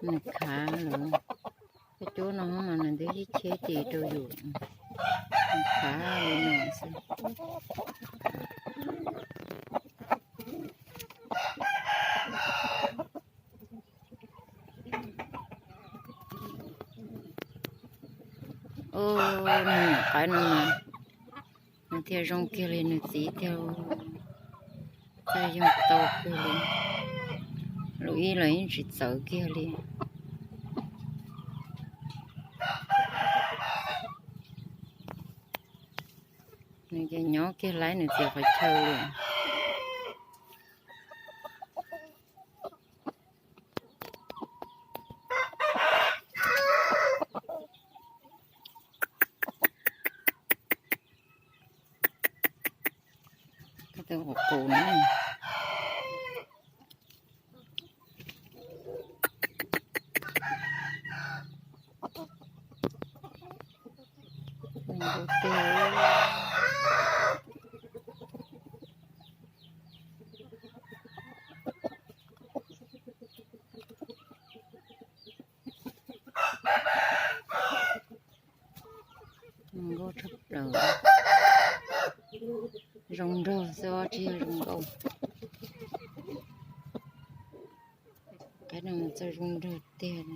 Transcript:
Nws khav lawm. Koj cuab no mas nws twb cheb cheb tis rau yus. Nws khav li no xwb. Ua, nws nyuam qaib no mas nws thiaj zoo kiag li nws txiv tiag. Txawj yeej tau kawg li. Lub ib los yeej tsis txawv kiag li. Nws ces nyob kiag laib nws txiv qhov chaw li. Koj tus qus qus na. Zoo nkauj tshaj plaws. Zoo nraug xwb tsis yog zoo nkauj. Qaib no mas txawj zoo nraug tiag.